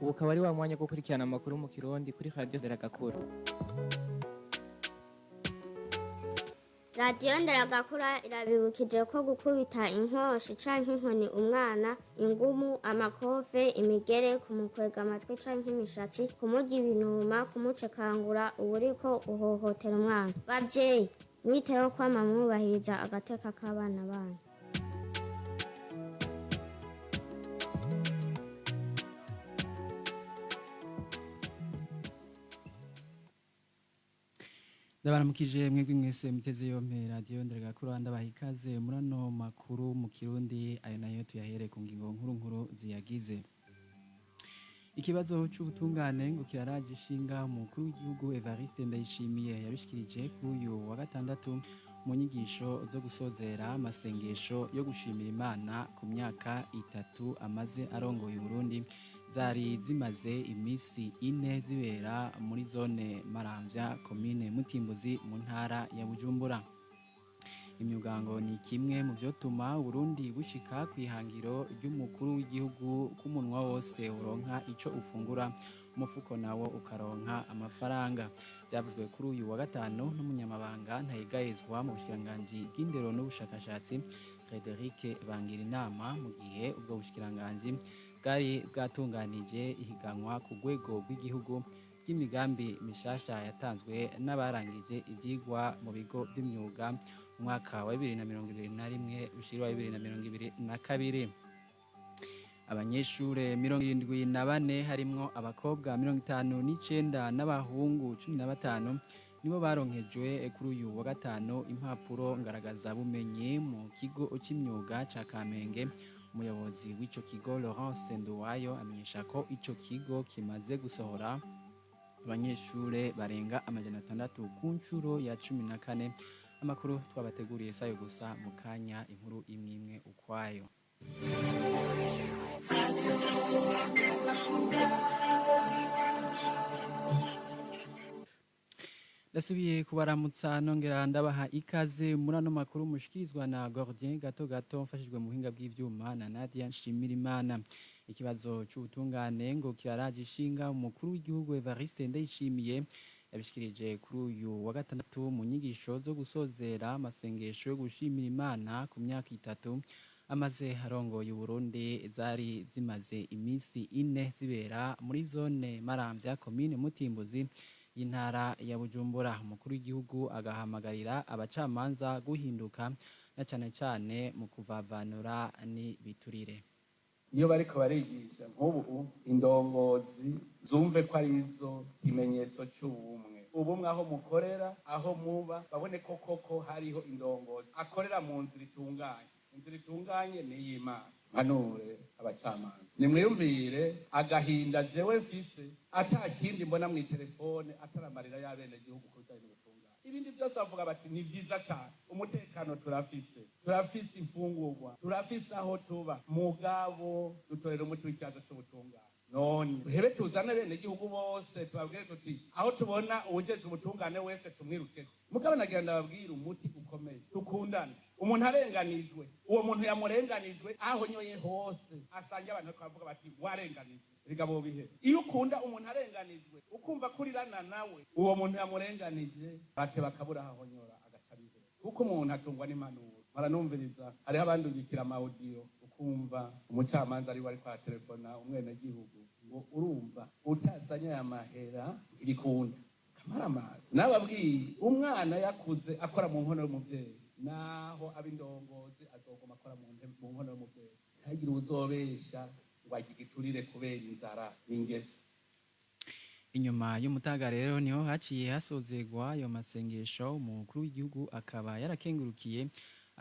Ubu ukaba ari wa mwanya wo gukurikirana amakuru mu Kirundi kuri Radio Nderagakura. Radiyo Nderagakura irabibukije ko gukubita inkoshi canke inkoni umwana, ingumu, amakofe, imigere, kumukwega amatwi canke imishatsi, kumurya ibinuma, kumucekangura uba uriko uhohotera umwana. Bavyeyi, mwiteho kwama mwubahiriza agateka k'abana banyu. Ndabaramukije mwebwe mwese muteze yompe Radio Nderagakura, ndabaha ikaze muri ano makuru mu Kirundi, ayo nayo tuyahere ku ngingo nkuru nkuru ziyagize. Ikibazo c'ubutungane ngo kiraraje ishinga umukuru w'igihugu Evariste Ndayishimiye, yabishikirije kuri uyu wa gatandatu mu nyigisho zo gusozera amasengesho yo gushimira Imana ku myaka 3 amaze arongoye Burundi, zari zimaze imisi 4 zibera muri zone Maramvya, komine Mutimbuzi, mu ntara ya Bujumbura. Imyugango ni kimwe mu vyotuma Burundi bushika kwihangiro ry'umukuru w'igihugu k'umunwa wose uronka ico ufungura, umufuko nawo ukaronka amafaranga. Byavuzwe kuri uyu wa gatanu n'umunyamabanga ntayigayezwa mu bushikiranganji bw'indero n'ubushakashatsi Frederic Bangirinama, mu gihe ubwo bushikiranganji bwari bwatunganije ihiganwa ku rwego rw'igihugu ry'imigambi mishasha yatanzwe n'abarangije ivyigwa mu bigo vy'imyuga umwaka wa 2021 ushira wa 2022. Abanyeshure 74 harimwo abakobwa 59 n'abahungu 15 nibo baronkejwe kuri uyu wa gatanu impapuro ngaragaza bumenyi mu kigo c'imyuga ca Kamenge. Umuyobozi w'ico kigo Laurence Nduwayo amenyesha ko ico kigo kimaze gusohora abanyeshure barenga 600 ku nshuro ya 14. Amakuru twabateguriye sayo gusa, mu kanya inkuru imwe imwe ukwayo. Ndasubiye kubaramutsa nongera ndabaha ikaze muri ano makuru mushikirizwa na Gordien Gato Gato, mfashijwe mu buhinga bw'ivyuma na Nadia Nshimirimana. Ikibazo c'ubutungane ngo kiraraje ishinga umukuru w'igihugu Evariste Ndayishimiye, yabishikirije kuri uyu wa gatandatu mu nyigisho zo gusozera amasengesho yo gushimira Imana ku myaka 3 amaze arongoye Burundi, zari zimaze imisi 4 zibera muri zone Maramvya, komine Mutimbuzi, y'intara ya Bujumbura. Umukuru w'igihugu agahamagarira abacamanza guhinduka na cane cane mu kuvavanura n'ibiturire. Iyo bariko barigisha nk'ubu, indongozi zumve ko ari izo kimenyetso c'ubumwe, ubumwe aho mukorera, aho muba, babone ko koko hariho indongozi akorera mu nzira itunganye. Inzira itunganye ni iy'Imana. Mpanure abacamanza, nimwiyumvire agahinda jewe mfise, ata kindi mbona mw'itelefone atari amarira y'abenegihugu ku bijanye n'ubutungane. Ibindi byose bavuga bati ni vyiza cane, umutekano turafise, turafise imfungurwa, turafise aho tuba, mugabo dutorera umuti w'ikibazo c'ubutungane. None duhebe tuzane abenegihugu bose tubabwire tuti aho tubona uwujejwe ubutungane wese tumwirukeko. Mugabo nagira ndababwira umuti ukomeye: tukundane. Umuntu arenganijwe, uwo muntu yamurenganijwe aho nyoye hose asange abantu bakavuga bati warenganijwe. Erega bobihe, iyo ukunda umuntu arenganijwe ukumva kurirana nawe, uwo muntu yamurenganije bate bakabura ahonyora agaca bihe, kuko umuntu atungwa n'impanuro. Baranumviriza, hariho abandungikira amawudiyo, ukumva umucamanza ariwe ariko aratelefona umwenegihugu ngo urumva utazanye aya mahera irikunda kamaramara. Nababwiye, umwana yakuze akora mu nkono y'umuvyeyi, naho ab'indongozi azoguma akora mu nkono y'umuvyeyi. Ntagire uzobesha ngo agigiturire kubera inzara n'ingeso. Inyuma y'umutaga rero niho haciye hasozegwa ayo masengesho, umukuru w'igihugu akaba yarakengurukiye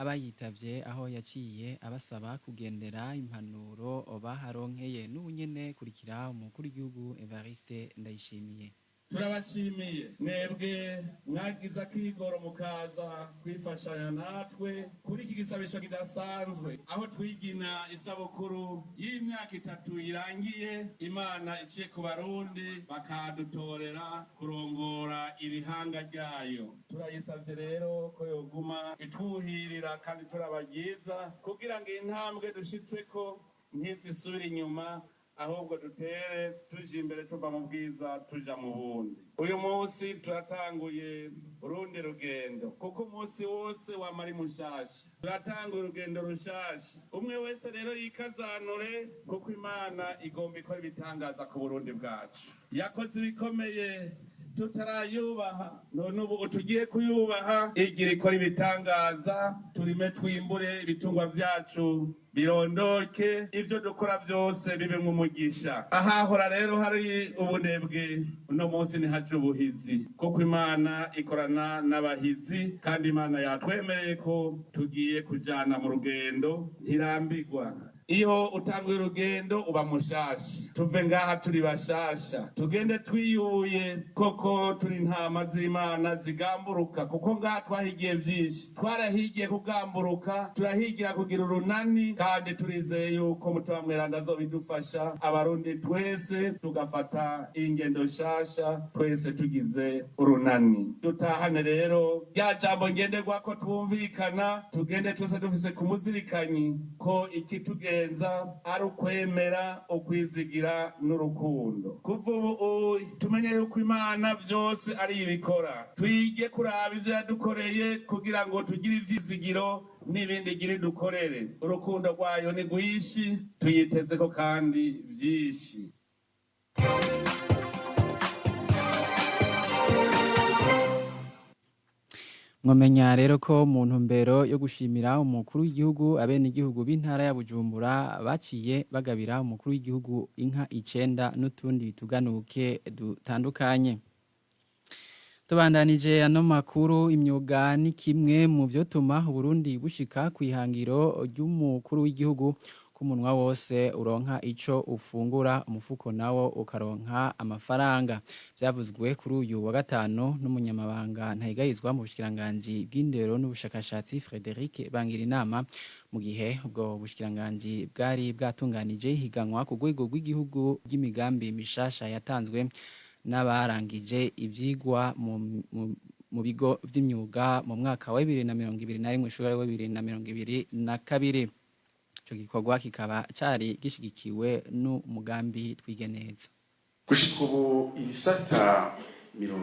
abayitavye, aho yaciye abasaba kugendera impanuro baharonkeye. N'ubunyene kurikira umukuru w'igihugu Evariste Ndayishimiye. Turabashimiye mwebwe mwagize akigoro mukaza kwifashanya natwe kuri iki gisabisho kidasanzwe, aho twigina isabukuru y'imyaka 3 irangiye Imana iciye ku Barundi bakadutorera kurongora iri hanga ryayo. Turayisavye rero ko yoguma itwuhirira kandi turabagiza kugira ngo intambwe dushitseko ntizisubire inyuma, Ahubwo dutere tuja imbere, tuva mu bwiza tuja mu bundi. Uyu munsi turatanguye urundi rugendo, kuko umunsi wose wamara mushasha. Turatanguye urugendo rushasha. Umwe wese rero yikazanure, kuko Imana igomba ikora ibitangaza ku Burundi bwacu. Yakoze ibikomeye tutarayubaha, none ubu tugiye kuyubaha, igira ikora ibitangaza. Turime, twimbure, ibitungwa byacu birondoke, ibyo dukora byose bibe nk'umugisha. Ahahora rero hari ubunebwe, uno munsi ntihaje ubuhizi, kuko Imana ikorana n'abahizi. Kandi Imana yatwemereye ko tugiye kujana mu rugendo, ntirambigwa. Iyo utanguye urugendo uba mushasha. Tuve ngaha turi bashasha, tugende twiyuye koko turi intama z'Imana zigamburuka, kuko ngaha twahigiye vyinshi. Twarahigiye kugamburuka, turahigira kugira urunani, kandi turizeye yuko Mutima Mweranda azobidufasha, Abarundi twese tugafata ingendo nshasha, twese tugize urunani. Dutahane rero rya jambo ngenderwako twumvikana, tugende twese dufise ku muzirikanyi ko ikitugenza ari ukwemera, ukwizigira n'urukundo. Kuva ubu tumenye yuko Imana byose ari ibikora. Twige kuraba ivyo yadukoreye kugira ngo tugire ivyizigiro n'ibindi giri dukorere. Urukundo rwayo ni rwinshi, tuyitezeko kandi vyinshi. Mwamenya rero ko mu ntumbero yo gushimira umukuru w'igihugu, abenegihugu b'intara ya Bujumbura baciye bagabira umukuru w'igihugu inka 9 n'utundi tuganuke dutandukanye. Tubandanije ano makuru, imyuga ni kimwe mu vyotuma Burundi bushika kwihangiro ry'umukuru w'igihugu kumunwa wose uronka ico ufungura, umufuko nawo ukaronka amafaranga. Vyavuzwe kuri uyu wa gatanu n'umunyamabanga ntayigayizwa mu bushikiranganji bw'indero n'ubushakashatsi, Frederic Bangirinama, mu gihe ubwo bushikiranganji bwari bwatunganije higanwa ku rwego rw'igihugu ry'imigambi mishasha yatanzwe n'abarangije ivyigwa mu bigo vy'imyuga mu mwaka wa 2021 ushura wa 2022. Ico gikorwa kikaba cari gishigikiwe n'umugambi Twige Neza. Gushika ubu ibisata 20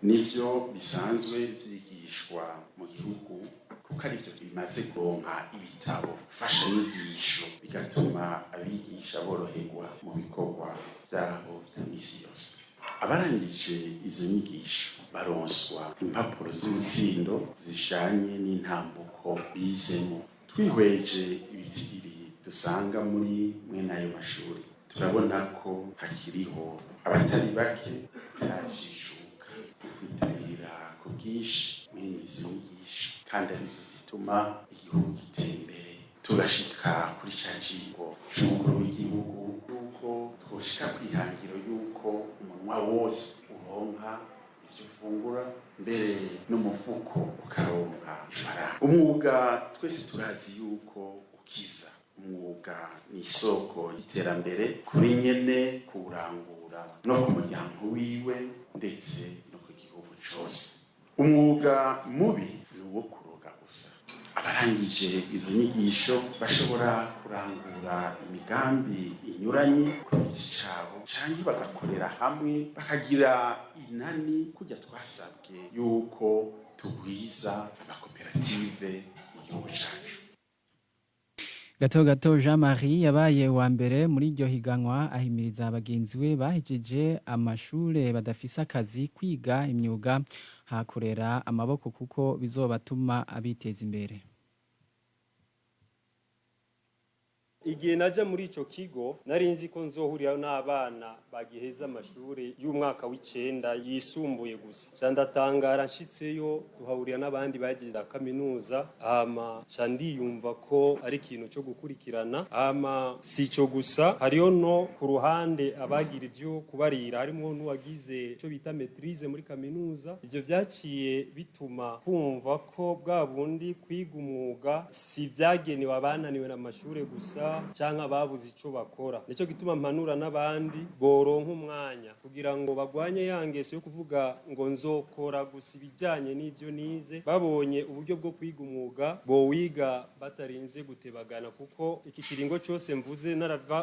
nivyo bisanzwe vyigishwa mu gihugu, kuko arivyo bimaze kuronka ibitabo mfashanyigisho, bigatuma abigisha boroherwa mu bikorwa vyabo vya misi yose. Abarangije izo nyigisho baronswa impapuro z'umutsindo zijanye n'intambuko bizemo. Twihweje ibitigiri dusanga muri mwene ayo mashuri, turabona ko hakiriho abatari bake batarajijuka mu kwitabira ku bwinshi mwene izo nyigisho, kandi arizo zituma igihugu gitera imbere, tugashika kuri ca cigo c'umukuru w'igihugu yuko twoshika kwihangiro yuko umunwa wose uronka ivyo ufungura, mbere n'umufuko ukaronka ifaranga. Umwuga twese turazi yuko ukiza. Umwuga ni isoko y'iterambere kuri nyene kuwurangura, no ku muryango wiwe, ndetse no ku gihugu cose. Umwuga mubi ni uwo kuroga gusa. Abarangije izo nyigisho bashobora kurangura imigambi inyuranye ku giti cabo, canke bagakorera hamwe bakagira inani, kurya twasabwe yuko tugwiza amakoperative mu gihugu cacu. Gato Gato Jean Marie yabaye wa mbere muri iryo higanwa, ahimiriza bagenzi we bahejeje amashure badafise akazi kwiga imyuga hakorera amaboko, kuko bizobatuma abiteza imbere. Igihe naja muri ico kigo, nari nzi ko nzohurirayo n'abana bagiheza amashuri y'umwaka w'icenda yisumbuye gusa. Ca ndatangara nshitseyo tuhahurira n'abandi bagize za kaminuza. Hama ca ndiyumva ko ari ikintu co gukurikirana. Hama si ico gusa, hariyo no ku ruhande abagira ivyo kubarira, harimwo n'uwagize ico bita maîtrise muri kaminuza. Ivyo vyaciye bituma kumva ko bwa bundi kwiga umwuga si vyagenewe abananiwe n'amashure gusa. gukora canke ababuze ico bakora. Nico gituma mpanura n'abandi boronka umwanya kugira ngo bagwanye ya ngeso yo kuvuga ngo nzokora gusa ibijanye n'ivyo nize. Babonye uburyo bwo kwiga umwuga, bowiga batarinze gutebagana, kuko iki kiringo cose mvuze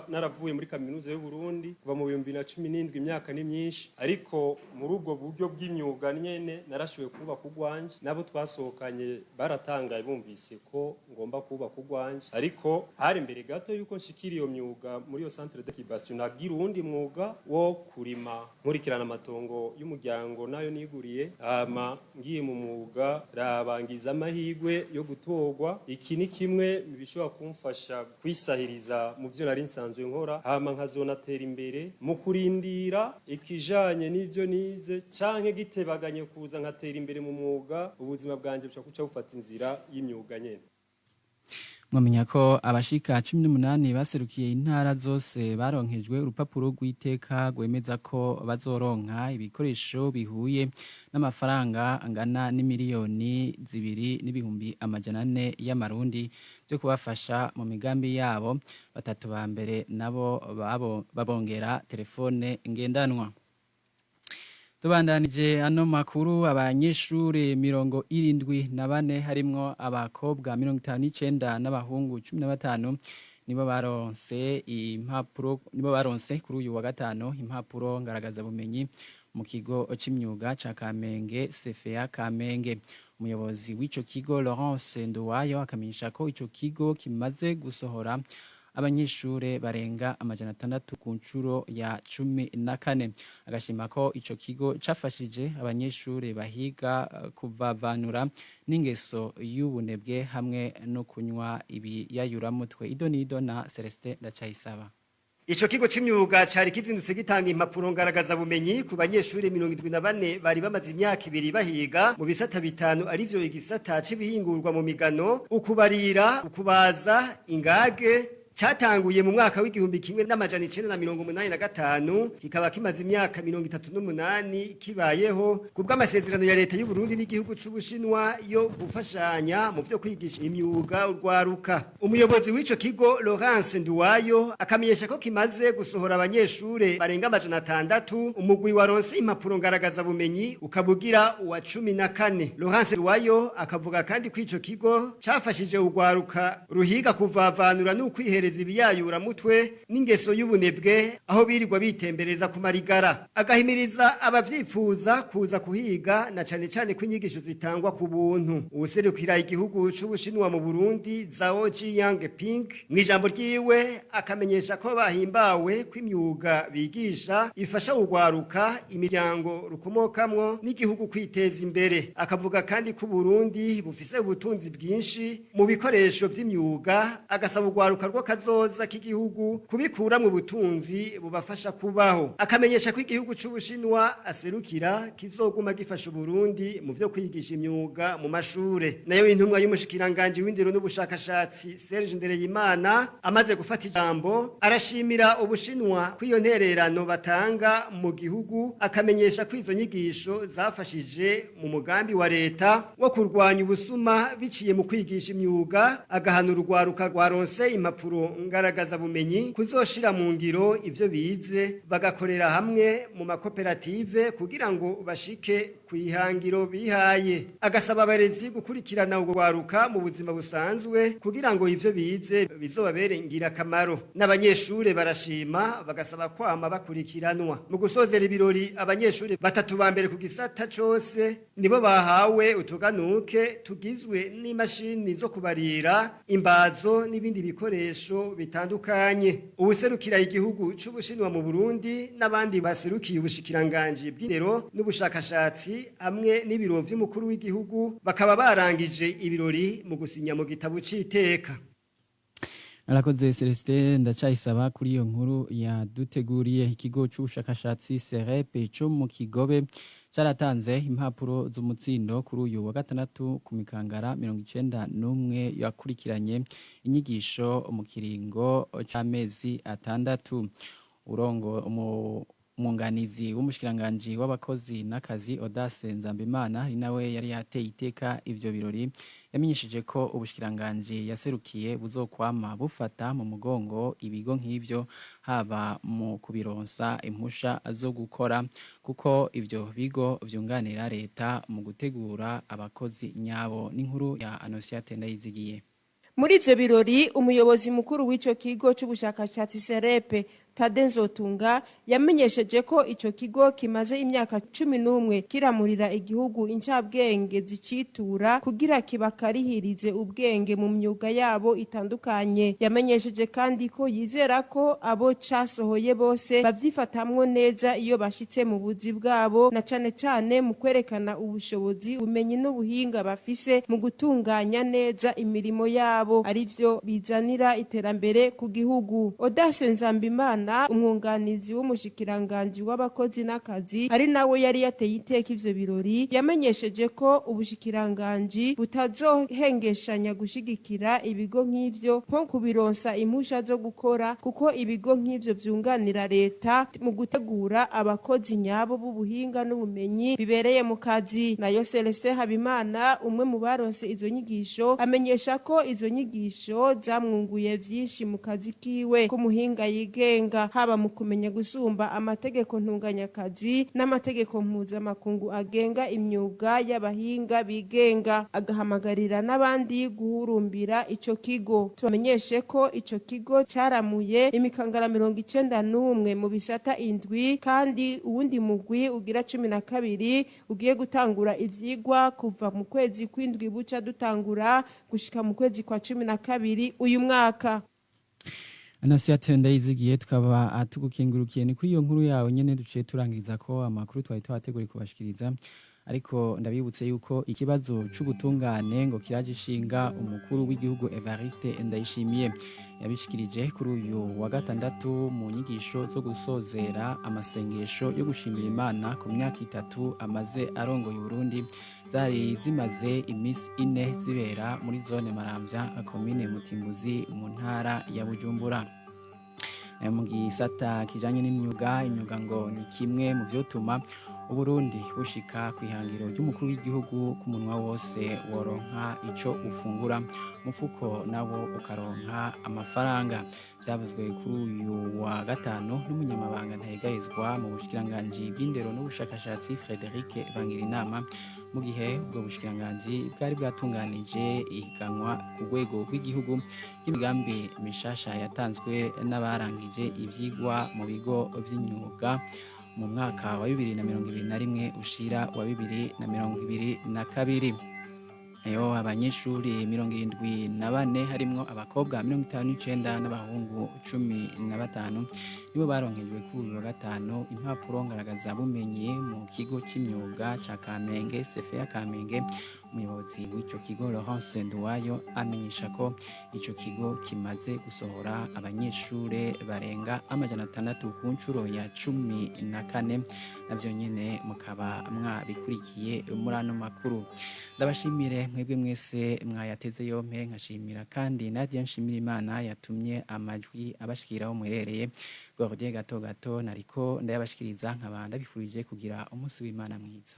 naravuye muri kaminuza y'u Burundi kuva mu 2017, imyaka ni myinshi, ariko muri ubwo buryo bw'imyuga nyene narashoboye kubaka urwanje. Nabo twasohokanye baratangaye bumvise ko ngomba kubaka urwanje, ariko hari imbere gato yuko nshikira iyo myuga muri iyo centre de incubation, nagira uwundi mwuga wo kurima, nkurikirana amatongo y'umuryango nayo niguriye. Hama ngiye mu mwuga, rabangiza amahirwe yo gutorwa. Iki ni kimwe mu bishobora kumfasha kwisahiriza mu byo nari nsanzwe nkora, hama nkazonatera imbere mu kurindira ikijanye n'ivyo nize, canke gitebaganye kuza nkatera imbere mu mwuga, ubuzima bwanje bushobora kuca bufata inzira y'imyuga nyene. Mwamenya ko abashika 18 baserukiye intara zose baronkejwe urupapuro rw'iteka rwemeza ko bazoronka ibikoresho bihuye n'amafaranga angana n'imiliyoni 2,400,000 y'amarundi byo kubafasha mu migambi yabo. Batatu ba mbere nabo babongera telefone ngendanwa. Tubandanije ano makuru, abanyeshure 74 harimwo abakobwa 59 n'abahungu 15 nibo baronse kuri uyu wa gatano impapuro ngaragaza bumenyi mu kigo c'imyuga ca Kamenge, CFA Kamenge. Umuyobozi w'ico kigo, Laurence Nduwayo, akamenyesha ko ico kigo kimaze gusohora abanyeshure barenga 600 ku nshuro ya 14, agashima ko ico kigo cafashije abanyeshure bahiga kuvavanura n'ingeso y'ubunebwe hamwe no kunywa ibiyayuramutwe. Idonido na Celestin Ndacayisaba. Ico kigo c'imyuga cari kizindutse gitanga impapuro ngaragaza bumenyi ku banyeshuri 74 bari bamaze imyaka 2 bahiga mu bisata bitanu, arivyo igisata c'ibihingurwa mu migano, ukubarira, ukubaza, ingage, cyatanguye mu mwaka w'1985, kikaba kimaze imyaka 38 kibayeho ku bw'amasezerano ya leta y'u Burundi n'igihugu c'Ubushinwa yo gufashanya mu vyo kwigisha imyuga urwaruka. Umuyobozi w'ico kigo, Laurence Nduwayo, akamenyesha ko kimaze gusohora abanyeshure barenga 600, umugwi waronse impapuro ngaragaza bumenyi ukabugira uwa 14. Laurence Nduwayo akavuga kandi ko ico kigo cafashije urwaruka ruhiga kuvavanura n'ukwihereza ibiyayura mutwe n'ingeso y'ubunebwe aho birirwa bitembereza ku marigara, agahimiriza abavyifuza kuza kuhiga na cane cane ko inyigisho zitangwa ku buntu. Uwuserukira igihugu c'Ubushinwa mu Burundi, Zhao Jiyang Ping, mw'ijambo ryiwe akamenyesha ko bahimbawe ko imyuga bigisha ifasha urwaruka, imiryango rukomokamwo n'igihugu kwiteza imbere. Akavuga kandi ko Burundi bufise ubutunzi bwinshi mu bikoresho vy'imyuga, agasaba urwaruka rw'akazoza k'igihugu kubikuramwo ubutunzi bubafasha kubaho. Akamenyesha ko igihugu c'Ubushinwa aserukira kizoguma gifasha Uburundi mu vyo kwigisha imyuga mu mashure. Nayo intumwa y'umushikiranganje w'indero n'ubushakashatsi, Serge Ndereyimana, amaze gufata ijambo arashimira Ubushinwa kw'iyo ntererano batanga mu gihugu, akamenyesha ko izo nyigisho zafashije mu mugambi wa leta wo kurwanya ubusuma biciye mu kwigisha imyuga, agahanura urwaruka rwaronse impapuro ngaragaza bumenyi kuzoshira mu ngiro ivyo bize, bagakorera hamwe mu makoperative kugira ngo bashike kwihangiro bihaye. Agasaba abarezi gukurikirana ubwo rwaruka mu buzima busanzwe kugira ngo ivyo bize bizobabere ngirakamaro. N'abanyeshure barashima, bagasaba kwama bakurikiranwa. Mu gusozera ibirori, abanyeshure batatu ba mbere ku gisata cose nibo bahawe utuganuke tugizwe n'imashini zo kubarira, imbazo n'ibindi bikoresho bitandukanye. Uwuserukira igihugu c'Ubushinwa mu Burundi n'abandi baserukiye ubushikiranganji bw'indero n'ubushakashatsi hamwe n'ibiro vy'umukuru w'igihugu bakaba barangije ibirori mu gusinya mu gitabo c'iteka. Arakoze Celestin Ndacayisaba kuri iyo nkuru yaduteguriye. Ikigo c'ubushakashatsi CEREP co mu Kigobe caratanze impapuro z'umutsindo kuri uyu wa gatandatu ku mikangara 91 yakurikiranye inyigisho mu kiringo c'amezi 6. Urongo Umwunganizi w'umushikiranganji w'abakozi n'akazi Audace Nzambimana ari nawe yari yateye iteka ivyo birori, yamenyesheje ko ubushikiranganji yaserukiye buzokwama bufata mu mugongo ibigo nk'ivyo, haba mu kubironsa impusha zo gukora, kuko ivyo bigo vyunganira leta mu gutegura abakozi nyabo. N'inkuru ya Anosiate Ndayizigiye. Muri ivyo birori, umuyobozi mukuru w'ico kigo c'ubushakashatsi Serepe, Tade Nzotunga, yamenyesheje ko ico kigo kimaze imyaka 11 kiramurira igihugu incabwenge zicitura kugira kibakarihirize ubwenge mu myuga yabo itandukanye. Yamenyesheje kandi ko yizera ko abo casohoye bose bavyifatamwo neza iyo bashitse mu buzi bwabo, na cane cane mu kwerekana ubushobozi, ubumenyi n'ubuhinga bafise mu gutunganya neza imirimo yabo, arivyo bizanira iterambere ku gihugu. Audace Nzambimana, umwunganizi w'umushikiranganji w'abakozi n'akazi, ari nawe yari yateye iteka ivyo birori, yamenyesheje ko ubushikiranganji butazohengeshanya gushigikira ibigo nk'ivyo, nko kubironsa impusha zo gukora, kuko ibigo nk'ivyo vyunganira leta mu gutegura abakozi nyabo b'ubuhinga n'ubumenyi bibereye mu kazi. Nayo Celestin Habimana, umwe mu baronse izo nyigisho, amenyesha ko izo nyigisho zamwunguye vyinshi mu kazi kiwe k'umuhinga yigenga, haba mu kumenya gusumba amategeko ntunganyakazi n'amategeko mpuzamakungu agenga imyuga y'abahinga bigenga, agahamagarira n'abandi guhurumbira ico kigo. Tubamenyeshe ko ico kigo caramuye imikangara 91 mu bisata indwi, kandi uwundi mugwi ugira 12 ugiye gutangura ivyigwa kuva mu kwezi kw'indwi buca dutangura gushika mu kwezi kwa 12 uyu mwaka. Anasiate Ndayizigiye, tukaba tugukengurukiye. Ni kuri iyo nkuru yawe nyene duciye turangiriza ko amakuru twari twabateguriye kubashikiriza, ariko ndabibutse yuko ikibazo c'ubutungane ngo kiraje ishinga umukuru w'igihugu Evariste Ndayishimiye. Yabishikirije kuri uyu wa gatandatu mu nyigisho zo gusozera amasengesho yo gushimira Imana ku myaka 3 amaze arongoye Burundi, zari zimaze iminsi 4 zibera muri zone Maramvya, komine Mutimbuzi, mu ntara ya Bujumbura. Mu gisata kijanye n'imyuga, imyuga ngo ni kimwe mu vyotuma Uburundi bushika kwihangiro ry'umukuru w'igihugu, ku munwa wose woronka ico ufungura, mufuko nawo ukaronka amafaranga. Vyavuzwe kuri uyu wa gatanu n'umunyamabanga ntahegarizwa mu bushikiranganji bw'indero n'ubushakashatsi Frederic Bangirinama, mu gihe ubwo bushikiranganji bwari bwatunganije ihiganwa ku rwego rw'igihugu ry'imigambi mishasha yatanzwe n'abarangije ivyigwa mu bigo vy'imyuga mu mwaka wa 2021 ushira wa 2022. Eyo abanyeshuri 74, harimwo abakobwa 59 n'abahungu 15, nibo baronkejwe kuri uyu wa gatanu impapuro ngaragaza bumenyi mu kigo c'imyuga ca Kamenge, CFA Kamenge. Umuyobozi w'ico kigo Laurence Nduwayo amenyesha ko ico kigo kimaze gusohora abanyeshure barenga 600 ku nshuro ya 14. Navyo nyene mukaba mwabikurikiye muri ano makuru. Ndabashimire mwebwe mwese mwayateze yompe, nkashimira kandi Nadia Nshimira Imana yatumye amajwi abashikiraho muherereye. Gordien Gato Gato nariko ndayabashikiriza, nkaba ndabifurije kugira umunsi w'Imana mwiza.